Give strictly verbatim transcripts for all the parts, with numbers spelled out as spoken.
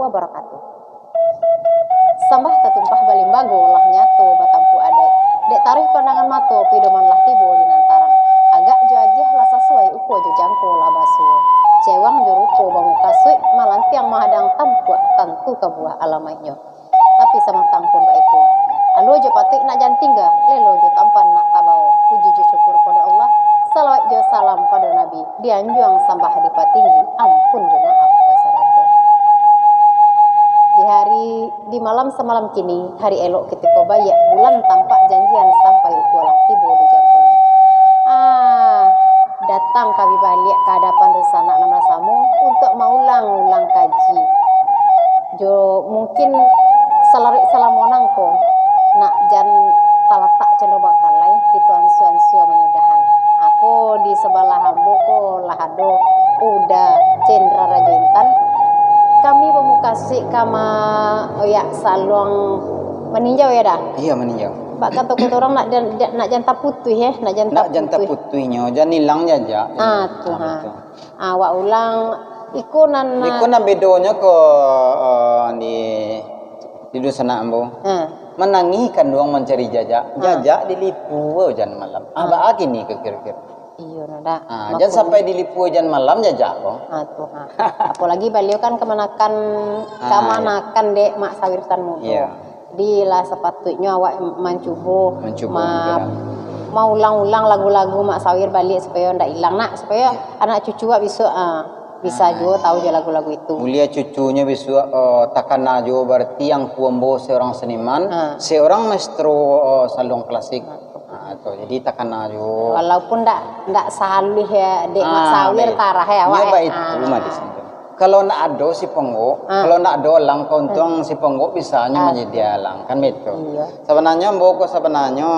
wabarakatuh. Sambah tatumpah balimbago, lah nyato batampuak adaik. Dek taruih pandangan mato, pidoman lah tibo di nan tarang. Agak jo agiah lah sasuai, ukua jo jangko lah basuo. Cewang jo rupo bamukasuik, malantiang mahadang tampuak, tantu ka buah alamaiknyo. Tapi samatang pun baitu, alua jo patuik nak jan tingga, lelo jo tampan nak tabao. Puji jo syukur pado Allah, salawat jo salam pado Nabi, dianjuang sambah dipatinggi, ampun jo maaf basarato. Di hari, di malam samalam kini, hari elok kutiko baiak, bulan tampak janjian, sampai ukua lah tibo di jangkonyo. Ah, datang kami baliak ka adapan dunsanak nan basamo, untuak maulang-ulang kaji. Jo mungkin salaruik salamo nangko, nak jan talatak cando bangkalai, kito ansua-ansua manyudahan. Ako di sabalah ambo ko lah ado Uda Cendra Rajo Intan. Kami bamukasuik ka ma-, oyak saluang maninjau, yo Da? Iyo, maninjau. Bak kato-kato urang nak jan, nak jan taputuih, eh, nak jan Nak jan taputuih. Taputuihnyo, jan ilang jajak. Ah, tu, ha. Awak ulang, iko nan, iko nan bedonyo ko, eh, di, di dunsanak ambo. Ha. Manangih kanduang mancari jajak, ha, jajak dilipua ujan malam. Ah, ha, baa kini ko kiro-kiro? Iyo, nah, Da. Ah, jan sampai dilipua ujan malam jajak ko. Ah, tu, ha. Apolagi baliau kan kamanakan, ah, kamanakan dek Mak Sawir Tan Mudo. Iyo. Jadi lah sapatuiknyo awak mancubo, mancubo ma-, maulang-ulang lagu-lagu Mak Sawir baliak supayo ndak ilang, nak, supayo anak cucu awak bisuak, ah, bisa juo tahu jo lagu-lagu itu. Mulia cucunyo bisuak, eh, takana juo, berarti angku ambo seorang seniman, ah, seorang maestro, eh, saluang klasik. Ah, tu, jadi takana juo. Walaupun ndak, ndak sahaluih ya, dek Mak Sawir tarah ya, awak, nyo baitu mah di sini. Kalau ndak ado si Ponggok, kalau ndak ado alang, kauntuang si Ponggok bisanyo manyadia alang, kan baitu. Iyo. Sabananyo ambo ko sabananyo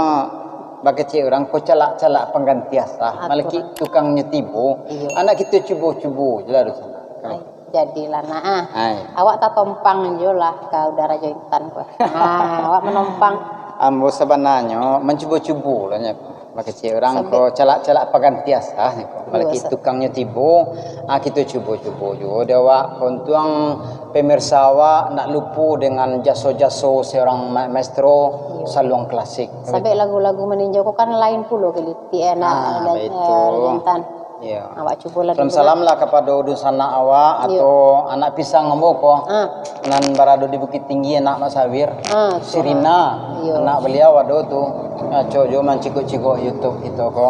bakecek urang ko calak-calak pangganti asa. Malakik tukangnyo tibo, iyo, anak kito cubo-cubo je lah di sana. Ai, jadilah nak, ah. Ai. Awak tatompang je lah ka Uda Rajo Intan ko. Ah, awak manompang. Ambo sabananyo mancubo-cubo lah nyo. Bakecek urang ko calak-calak pangganti asa nyo ko. Malakik tukangnyo tibo, ah, kito cubo-cubo juo dek awak. Kauntuang pemirsa awak ndak lupo dengan jaso-jaso seorang ma-, maestro saluang klasik. Sabab lagu-lagu maninjau ko kan lain pulo gilitik, eh, nak, ah, eh, baitu. Intan. Iyo. Awak cubolah dulu. Salam-salam lah kapado dunsanak awak atau anak pisang ambo ko, ah, nan barado di Bukittinggi, anak Mak Sawir. Ah, si Rina, iyo, anak baliau ado tu. Acok juo mancigok-cigok YouTube kito ko.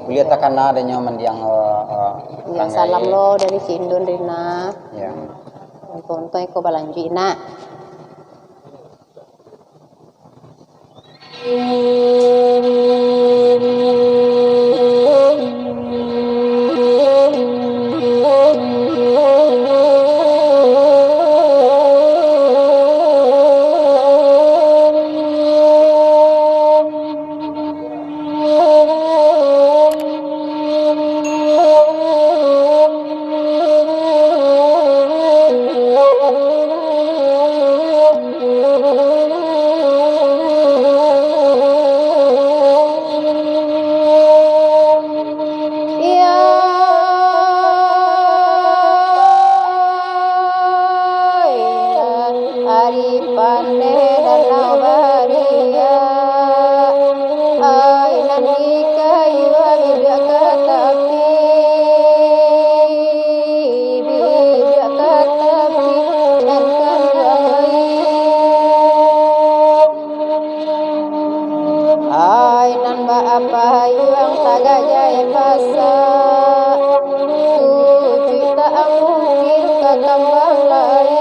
Buliah takana dek nyo mandiang, eh, eh, iyo, salam lo dari Cik Indun Rina. Iyo. Untung-untung iko balanjuik, nak. Ari pandai danau baria, ai nan dikayuang biak ka tapi, biak ka tapi, nan kanduang ai. Ai nan baapayuang tagak jai pasak, cucuik tak mungkin ka kambang lai.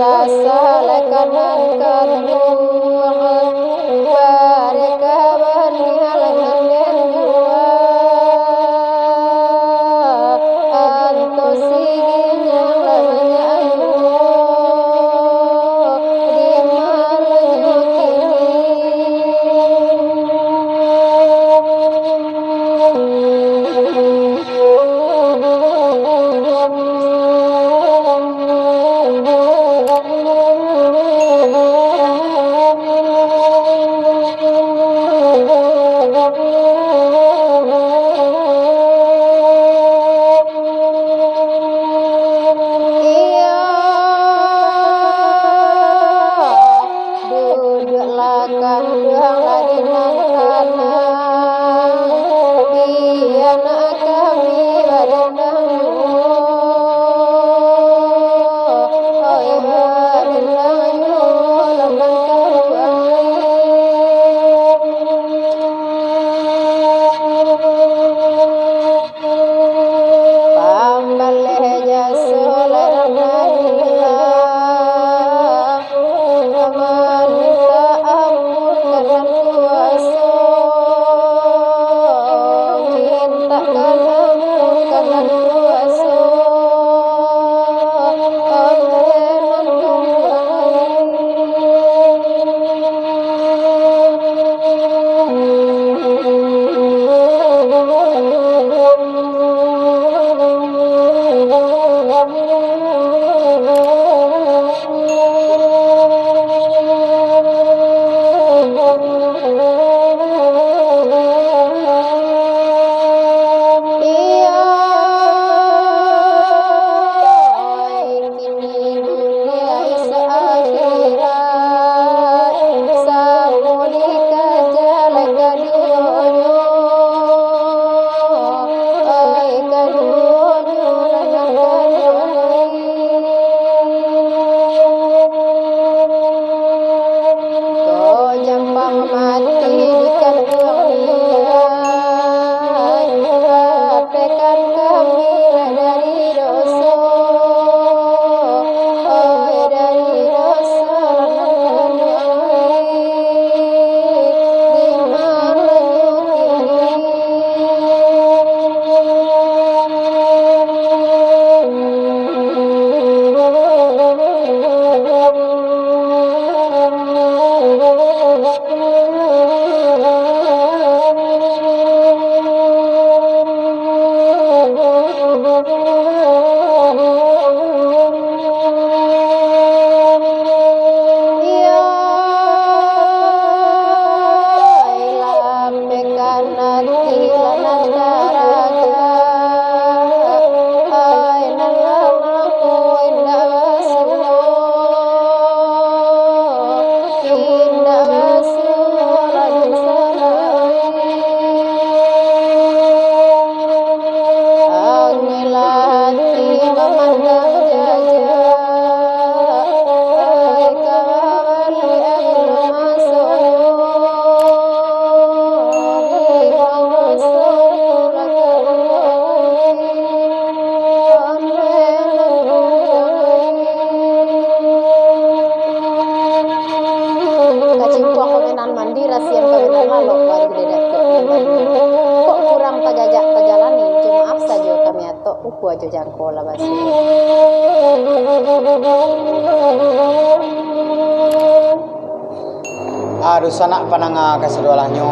Asal kanan kaduang, bareka banialan den jua. Anto siginyang lah banyak juo, di malanyo kini. Iyo. Duduaklah kanduang lah di nan tanang, di anak kami badandang juo. Oi, badandang juo lah nan kanduang. Pambaleh jaso lah nan ilang, mamintak ampun ka nan kuaso, mintakkan ampun ka nan kuaso, oleh nan kuaso. Iyo. Kini dunia isok akhirat, samo dikaja lai kaduonyo. Oi, kaduonyo nan kaduo lai. Ko jampang mati di kanduang lai. Lapehkan kami lah dari doso, oi, dari doso lah nan kanduang lai, di malanyo kini. Lapehkan ati lah nan taraga, ai nan lamah ko indak basuo, indak basuo lagi salah. Angin lah ati mamandang jajak, ai ka babaliak bilo masonyo, bilo masonyo lah ka Kacimpuang ko menan mandi, rasian ka menan lalok, wari gede datuak nan mandi. Kok kurang tajajak tajalani, jo maaf sajo kami atok, ukua jo jangko lah basuo. Ah, dunsanak pandanga kasadolahnyo,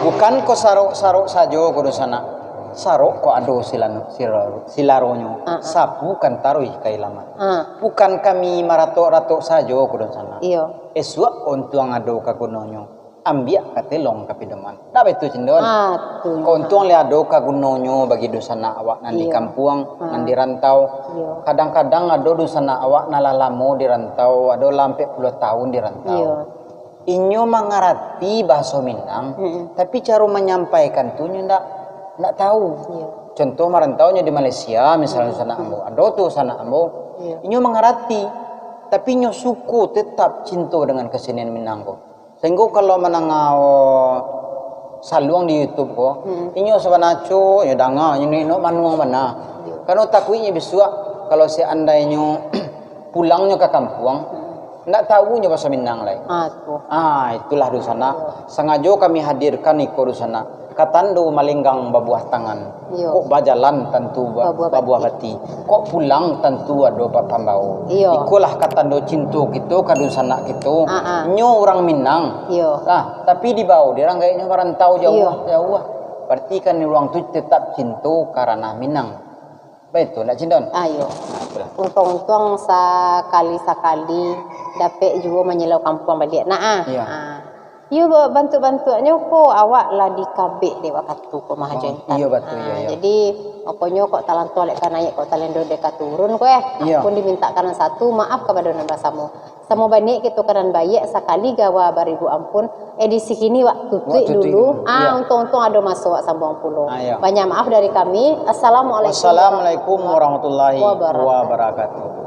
bukan ko sarok-sarok sajo ko dunsanak. Sarok ko ado silano-, sila-, silaronyo, ah, ah, sapukan taruih ka ilaman. Ah. Bukan kami maratok-ratok sajo ko dunsanak. Iyo. Esuak ko untuang ado ka gunonyo, ambiak ka telong ka pidoman. Ndak baitu, Cindon? Ah, tu. Ko untuang lai ado ka gunonyo bagi dunsanak awak nan di, iyo, kampuang, ah, nan di rantau. Iyo. Kadang-kadang ado dunsanak awak nan lah lamo di rantau, ado lah ampek puluah tahun di rantau. Iyo. Inyo mangarati bahaso Minang, mm-mm, tapi caro manyampaikan tu inyo ndak, ndak tahu. Iyo. Contoh marantau inyo di Malaysia, misalnyo, mm-mm, sanak ambo, ado tu sanak ambo, iyo, inyo mangarati, tapi inyo suko, tetap cinto dengan kesenian Minang ko. Sahinggo kalau mandanga saluang di YouTube ko, mm-mm, inyo sabana co, inyo danga, inyo nengok manuang bana. Iyo. Karano takuik inyo bisuak, kalau seandainyo Pulangnyo ka kampuang, ndak tahu nyo bahaso Minang lai. Ah, tu. Ah, itulah dunsanak. Iyo. Sangajo kami hadirkan iko dunsanak. Ka tando malenggang babuah tangan. Iyo. Kok bajalan tantu ba-, babuah bati. Kok pulang tantu ado ba-, pambao. Iyo. Ikolah ka tando cinto kito ka dunsanak kito. Ah, ah. Nyo urang Minang. Iyo. Lah, tapi di Bau, di urang gaeknyo marantau jauah, jauah. Berarti kan urang tu tetap cinto ka ranah Minang. Baitu, ndak, Cindon? Ah, iyo. Nah, itulah. Untuang-untuang sakali-sakali dapek juo manyelau kampuang baliak. Nah, ah. Iyo. Ah. Iyo, ba-, bantuak-bantuaknyo ko awak lah dikabek dek wakatu ko mah. Oh, Hajo Intan. Iyo, batua, iyo, ah, iyo. Jadi, pokoknyo kok talantuang dek ka naiak, kok talendo dek ka turun ko, eh. Iyo. Pun dimintakan satu maaf kapado nan basamo. Samo baniaik kito ka nan baiak, sakali gawa baribu ampun. Edisi kini wak tutuik dulu. Wak tutuik dulu. Ah, iyo. Untuang-untuang ado maso wak sambuang pulo. Ah, iyo. Banyak maaf dari kami. Assalamualaikum. Wassalamualaikum warahmatullahi wabarakatuh.